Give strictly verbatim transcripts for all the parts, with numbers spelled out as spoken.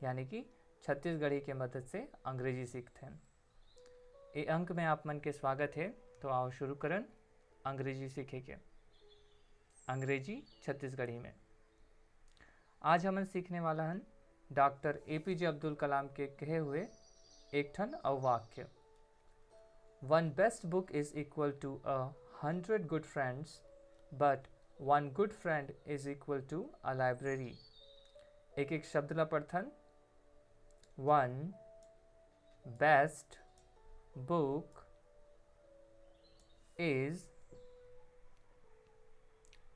यानी कि छत्तीसगढ़ी के मदद से अंग्रेजी सीखथन। ए अंक में आप मन के स्वागत हे। तो आओ शुरू करन अंग्रेजी सीखे के, अंग्रेजी छत्तीसगढ़ी में। आज हमन सीखने वाला हन डॉक्टर एपीजे अब्दुल कलाम के कहे हुए एक ठन अउ वाक्य। One best book is equal to a hundred good friends, but one good friend is equal to a library. एक एक शब्द ला पढ़थन। One best book is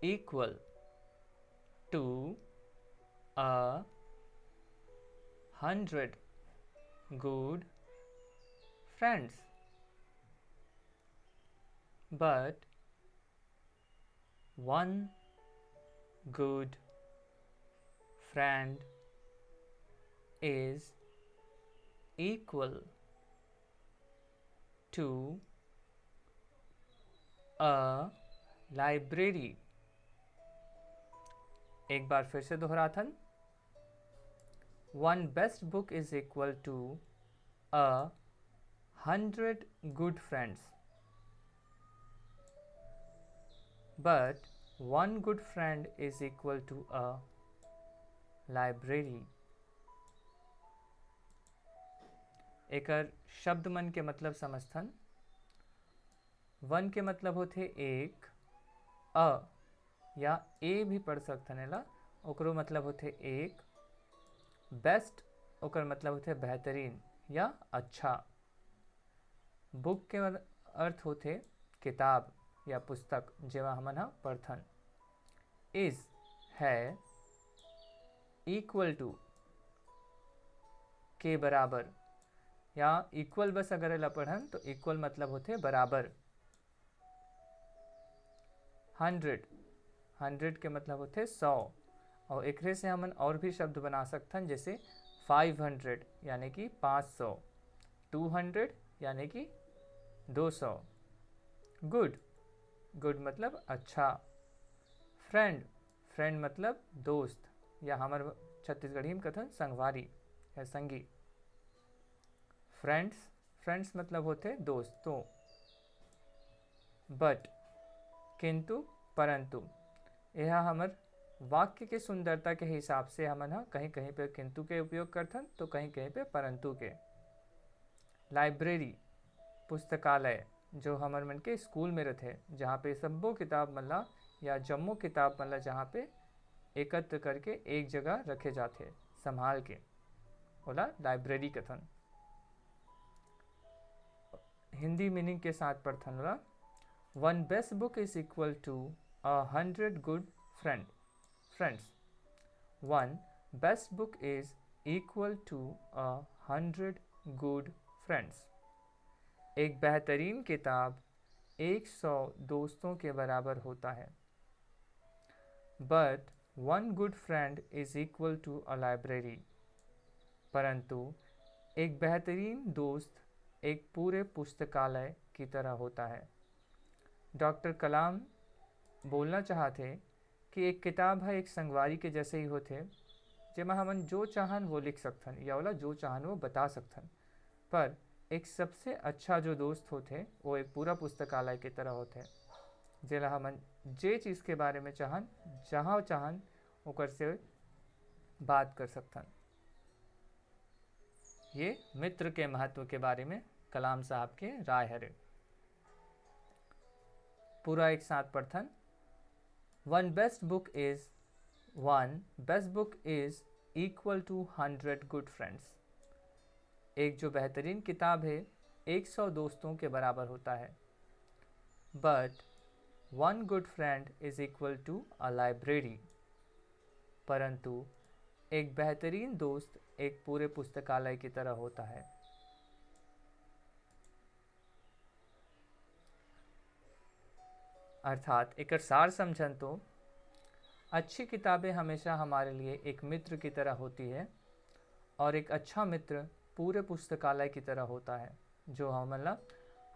equal to a hundred good friends, but one good friend is equal to a library. एक बार फिर से दोहराथन। One best book is equal to a hundred good friends, but one good friend is equal to a library. एकर शब्द मन के मतलब समझथन। वन के मतलब होथे एक, अ या ए भी पढ़ सकथन एला, ओकरो मतलब होथे एक। बेस्ट, ओकर मतलब होथे बेहतरीन या अच्छा। बुक के अर्थ होथे किताब या पुस्तक, जेमा हमन ह पढ़थन। इज है, इक्वल टू के बराबर, या इक्वल बस अगर एला पढ़न तो इक्वल मतलब होथे बराबर। हंड्रेड, हंड्रेड के मतलब होथे सौ। और एकरे से हमन और भी शब्द बना सकथन, जैसे फाइव हंड्रेड यानी कि पाँच सौ, टू हंड्रेड यानी कि दो सौ। गुड, गुड मतलब अच्छा। फ्रेंड, फ्रेंड मतलब दोस्त, या हमर छत्तीसगढ़ी में कथन संगवारी या संगी। फ्रेंड्स, फ्रेंड्स मतलब होथे दोस्तों। बट, किंतु, परंतु, यह हमर वाक्य के सुंदरता के हिसाब से हमन ह कहीं कहीं पे किंतु के उपयोग करथन तो कहीं कहीं पे परंतु के। लाइब्रेरी, पुस्तकालय, जो हमर मन के स्कूल में रथे, जहाँ पे सब्बो किताब मन ला या जम्मो किताब मन ला जहाँ पे एकत्र करके एक जगह रखे जाथे संभाल के, ओला लाइब्रेरी कथन। हिंदी मीनिंग के साथ पढ़थन ओला। One best book is equal to a hundred good friend, friends. One best book is equal to a hundred good friends. एक बेहतरीन किताब एक सौ दोस्तों के बराबर होता है। But one good friend is equal to a library. परंतु एक बेहतरीन दोस्त एक पूरे पुस्तकालय की तरह होता है। डॉक्टर कलाम बोलना चाहथे कि एक किताब ह एक संगवारी के जैसे ही होथे, जेमा हमन जो चाहन वो लिख सकथन या ओला जो चाहन वो बता सकथन। पर एक सबसे अच्छा जो दोस्त होथे, वो एक पूरा पुस्तकालय की तरह होथे, जेला हमन जे चीज़ के बारे में चाहन, जहाँ चाहन, ओकर से बात कर सकथन। ये मित्र के महत्व के बारे में कलाम साहब के राय हरे। पूरा एक साथ पढ़थन। One best book is, one best book is equal to hundred good friends. एक जो बेहतरीन किताब है, एक सौ दोस्तों के बराबर होता है। But one good friend is equal to a library. परंतु एक बेहतरीन दोस्त एक पूरे पुस्तकालय की तरह होता है। अर्थात एकर सार समझन तो, अच्छी किताबें हमेशा हमारे लिए एक मित्र की तरह होती है और एक अच्छा मित्र पूरे पुस्तकालय की तरह होता है, जो हमन ला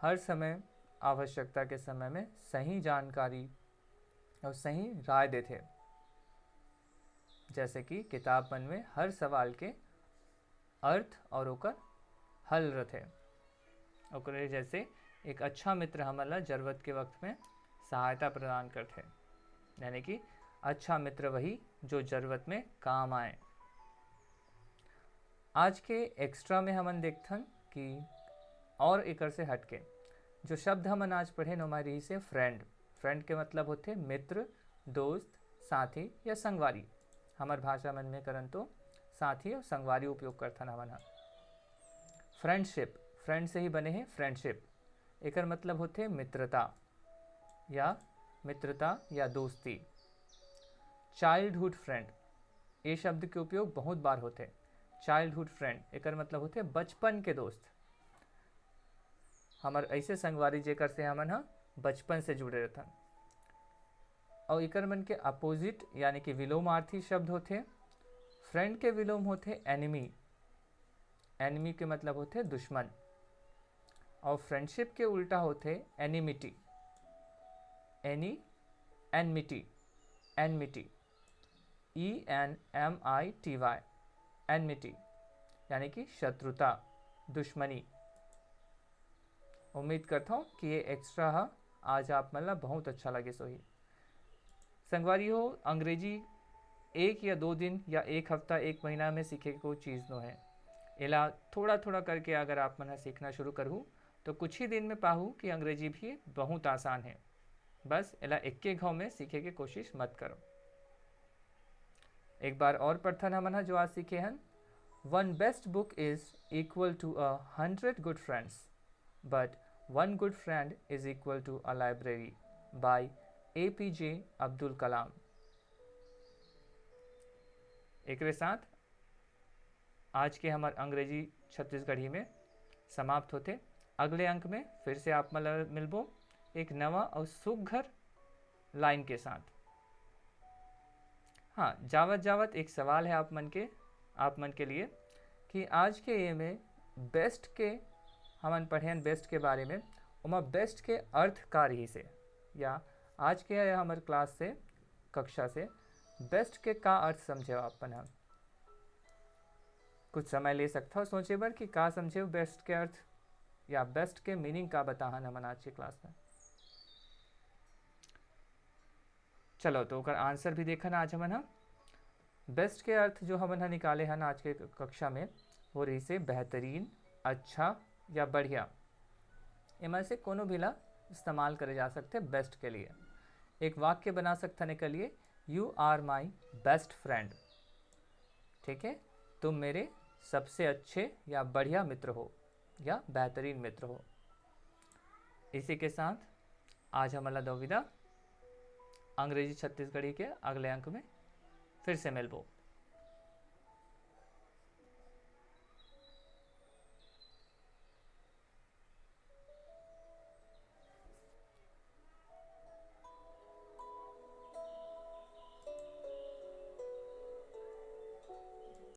हर समय, आवश्यकता के समय में सही जानकारी और सही राय देथे। जैसे कि किताब मन में हर सवाल के अर्थ और ओकर हल रथे। ओकरे जैसे एक अच्छा मित्र हमन ला जरूरत के वक्त में सहायता प्रदान करथे, यानी कि अच्छा मित्र वही जो जरूरत में काम आए। आज के एक्स्ट्रा में हमन देखथन कि और एकर से हटके जो शब्द हमन आज पढ़े, ओमा रहिसे फ्रेंड। फ्रेंड के मतलब होथे मित्र, दोस्त, साथी या संगवारी। हमर भाषा मन में करन तो साथी और संगवारी उपयोग करथन हमन ह। फ्रेंडशिप, फ्रेंड से ही बने हे फ्रेंडशिप। एकर मतलब होथे मित्रता या मित्रता या दोस्ती। चाइल्डहुड फ्रेंड, ये शब्द के उपयोग बहुत बार होथे। चाइल्डहुड फ्रेंड, एकर मतलब होथे बचपन के दोस्त। हमर ऐसे संगवारी जेकर से हमन ह बचपन से जुड़े रहथन। और एकर मन के अपोजिट यानी कि विलोमार्थी शब्द होथे। फ्रेंड के विलोम होथे एनिमी। एनिमी के मतलब होथे दुश्मन। और फ्रेंडशिप के उल्टा होथे enmity. Any, enmity, enmity, E N M I T Y, enmity, यानी कि शत्रुता, दुश्मनी। उम्मीद करता हूँ कि ये एक्स्ट्रा ह आज आप मन ला बहुत अच्छा लगे होही। संगवारी हो, अंग्रेजी एक या दो दिन या एक हफ्ता, एक महीना में सीखे को चीज़ नो है। एला थोड़ा थोड़ा करके अगर आप मन ह सीखना शुरू करहू तो कुछ ही दिन में पाहू कि अंग्रेजी भी बहुत आसान है। बस एला एक्के घाव में सीखे के कोशिश मत करो। एक बार और पढ़थन हमन ह जो आज सीखे हन। One best book is equal to a hundred good friends, but one good friend is equal to a library, by A P जे अब्दुल कलाम। एकरे साथ आज के हमर अंग्रेजी छत्तीसगढ़ी में समाप्त होथे। अगले अंक में फिर से आप मन ला मिलबो एक नवा और सुघर लाइन के साथ। हाँ, जावत जावत एक सवाल है आप मन के, आप मन के लिए कि आज के ये में बेस्ट के हमन पढ़ेन, बेस्ट के बारे में, ओमा बेस्ट के अर्थ का रहिसे, या आज के ये हमर क्लास से, कक्षा से बेस्ट के का अर्थ समझे आप मन ह? कुछ समय ले सकथव सोचे बर कि का समझे बेस्ट के अर्थ या बेस्ट के मीनिंग का बताहन हमन आज के क्लास में। चलो, तो ओकर आंसर भी देखन आज हमन ह। बेस्ट के अर्थ जो हमन ह निकाले हन आज के कक्षा में, वो रहिसे बेहतरीन, अच्छा या बढ़िया। एमा से कोनो भी ला इस्तेमाल करे जा सकथे बेस्ट के लिए। एक वाक्य बना सकथन एकर लिए, "You are my best friend", ठीक है, तुम मेरे सबसे अच्छे या बढ़िया मित्र हो या बेहतरीन मित्र हो। इसी के साथ आज हमन ला दो विदा। अंग्रेजी छत्तीसगढ़ी के अगले अंक में फिर से मिलबो।